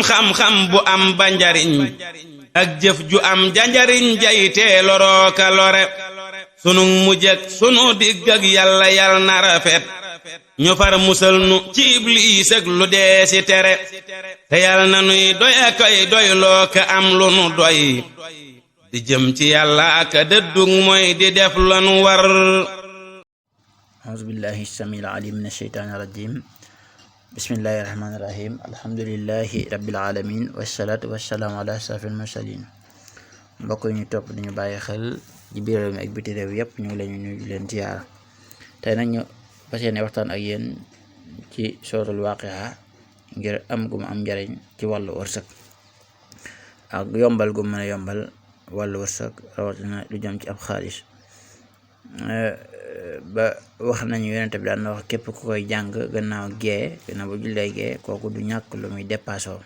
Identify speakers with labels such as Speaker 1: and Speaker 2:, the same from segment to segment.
Speaker 1: xam-xam bu am ba njariñ ak jëf ju am janjariñ jaytee lorooka lore sunu mujj ak sunu digg ak yàlla yal na rafet ñu far musal nu ci ibliis ak lu dee si tere te yal na nuy doy akay doy loo ka am lu nu doy di jëm ci yàlla ak dëddug mooy di def lanu war.
Speaker 2: auzu billahi samil alim min asheytaani rajim bismillahi rahmaani rahim alhamdulillahi rabbil alamin wassalaatu wassalaamu ala ashrafil mursalin. mbokk yi ñu topp dañu bàyyi xel ci biir réew mi ak biti réew yépp ñu ngi leen nuyu di leen ziyaara. tey nag ñu fas yéene waxtaan ak yéen ci suratul Waaqi'a ngir am gu mu am njariñ ci wàllu wërsëg ak yombal gu mën a yombal wàllu wërsëg rawatina lu jëm ci ab xaalis. ba wax nañu yonente bi daan na wax képp ku koy jàng gannaaw bu jullee gee kooku du ñàkk lu muy dépassoo.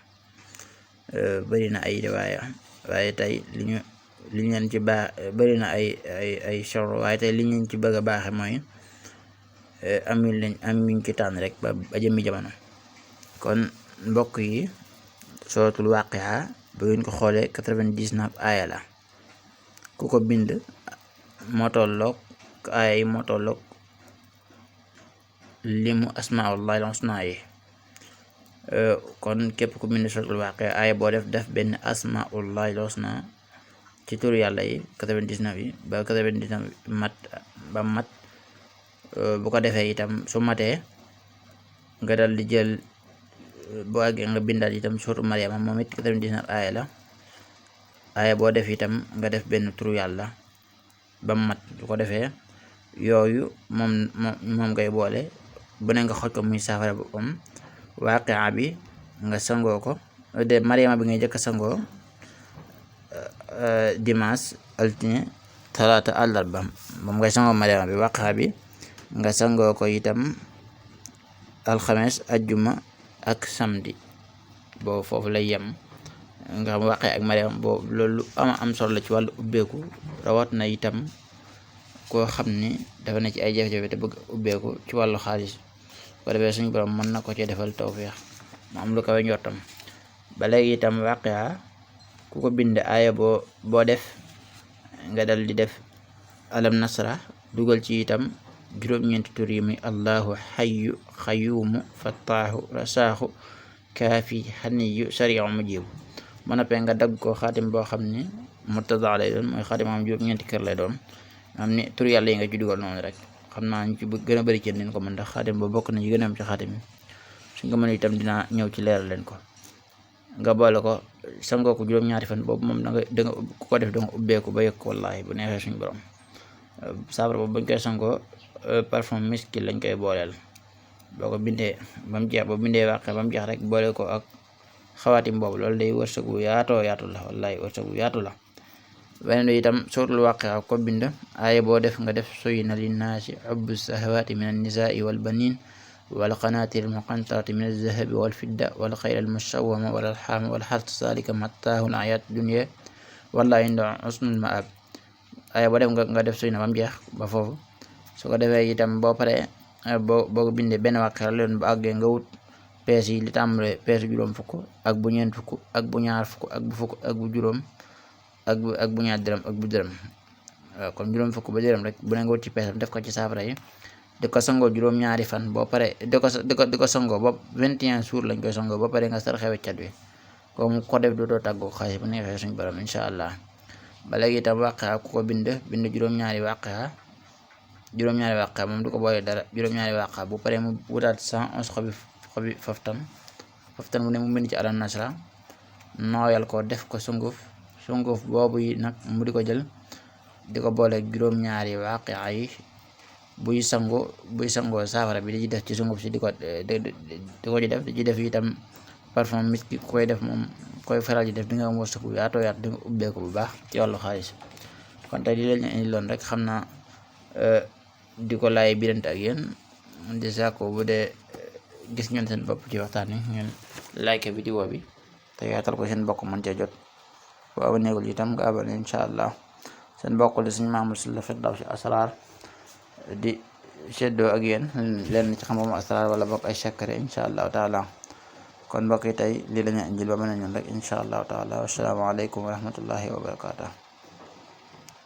Speaker 2: bari na ay riwaaya waaye tey li ñu leen ci baax bari na ay sor waaye tey li ñu ci bëgg a baaxe mooy am yuñ ci tànn rek ba jëmmi jamono. kon mbokk yi suratul Waaqi'a ba ngeen ko xoolee 99 aaya la ku ko bind moo tolloog aaya yi moo tolloog limu asmaullahi al-husna yi. kon képp ku bind suratul Waaqi'a aaya boo def benn asmaullahi al-husna ci tur yàlla yi 99 yi ba 99 mat ba mat. bu ko defee itam su matee nga dal di jël boo àggee nga bindaat itam suratu Maryama moom it 99 aaya la aaya boo def itam nga def benn turu yàlla ba mat. bu ko defee yooyu moom ngay boole bu ne nga xoj ko muy saafara boppam. Waaqi'a bi nga sangoo ko de Maryama bi ngay jëkk a sangoo dimanche altine talaata àllarba moom ngay sangoo Maryama bi. Waaqi'a bi nga sangoo ko itam alxames ajjuma ak samedi boobu foofu lay yem nga xam Waaqi'a ak Maryam boobu loolu am solo la ci wàllu ubbeeku rawat na itam koo xam ni dafa ne ci ay jafe-jafe te bëgg ubbeeku ci wàllu xaalis ko defee suñu borom mën na ko ci defal tawfeex mu am lu kawe njortam. ba léegi itam Waaqi'a ku ko bind aaya boo def nga dal di def alam nasra dugal ci itam juróom-ñeenti tur yi muy allahu xayyu xayuumu fattaahu rasaaxu kaafi xaniyu sariu mujibu. ma noppee nga dagg ko xaatim boo xam ni murtada lay doon mooy xaatim am juróom-ñeenti kër lay doon am ni tur yàlla yi nga ci dugal noonu rek. xam naa ñu ci gën a bëri ci nin ko mën ndax xaatim ba bokk na ci gën a am ci xaatim yi suñ ko mën itam dinaa ñëw ci leeral leen ko. nga boole ko sangoo ko juróom-ñaari fan boobu moom danga ku ko def danga ubbeeku ba yëg ko wallaahi bu neexee suñu borom. saafara boobu bañ koy sangoo parfum miski lañ koy booleel boo ko bindee ba mu jeex boo bindee Waaqi'a ba mu jeex rek boole ko ak xawaatim boobu loolu day wërsëgu yaatu la wallaahi wërsëgu yaatu la. beneen bi itam suratul Waaqi'a ko bind aaya boo def nga def zuyyina linnaasi hubbu shahawaati min annisaai wal baniin wal qanaatiiri al-muqantarati min az-zahabi wal fidda wal xayli al-musawwama wal an'aami wal harsi zaalika mataa'ul hayaati dunya wallaahu indahu husnul ma'aab. aaya boo def nga def zuyyina ba mu jeex ba foofu. su ko defee itam boo paree boo ko bindee benn Waaqi'a leen bu àggee nga wut pees yi li tàmbalee peesu juróom fukk ak bu ñeent fukk ak bu ñaar fukk ak bu fukk ak bu juróom ak bu ñaar dërëm ak bu dërëm. waaw kon juróom fukk ba dërëm rek bu ne nga wut ci peesam def ko ci saafara yi di ko sangoo juróom-ñaari fan boo pare di ko sangoo ba 21 jours lañ koy sangoo ba pare nga sarxe weccat wi comme ko def dootoo tàggoo xaalis bu neexee suñu borom incha allah. ba léegi itam Waaqi'a ku ko bind juróom-ñaari Waaqi'a moom du ko boole dara juróom-ñaari Waaqi'a bu paree mu wutaat 111 xobi faftan bu ne mu bind ci alam nasra nooyal ko def ko sunguf boobu yi nag mu di ko jël di ko boole juróom-ñaari Waaqi'a yi buy sangoo saafara bi di ci def ci sunguf si di ko ci def di ci def itam parfum miski ku koy def moom koy faral di def di nga am wërsëg bu yaatoo yaatu di nga ubbeeku bu baax ci wàllu xaalis. kon tey di leen indi loon rek xam naa di ko laay birante ak yéen di saako bu dee gis ngeen seen bopp ci waxtaan wi ngeen like vidéo bi te yaatal ko seen bokk mën cee jot bu abonné itam nga abonné incha allah. seen bokk li suñu Mamour Sylla Firdawsi Asrar di seddoo ak yéen leen ci xam-xamu asrar wala bokk ay secret incha allahu taala kon mbokk yi tey lii lañu indil ba mën a ñun rek insha allahu taala wassalaamu aleykum wa rahmatullahi wa barakatuh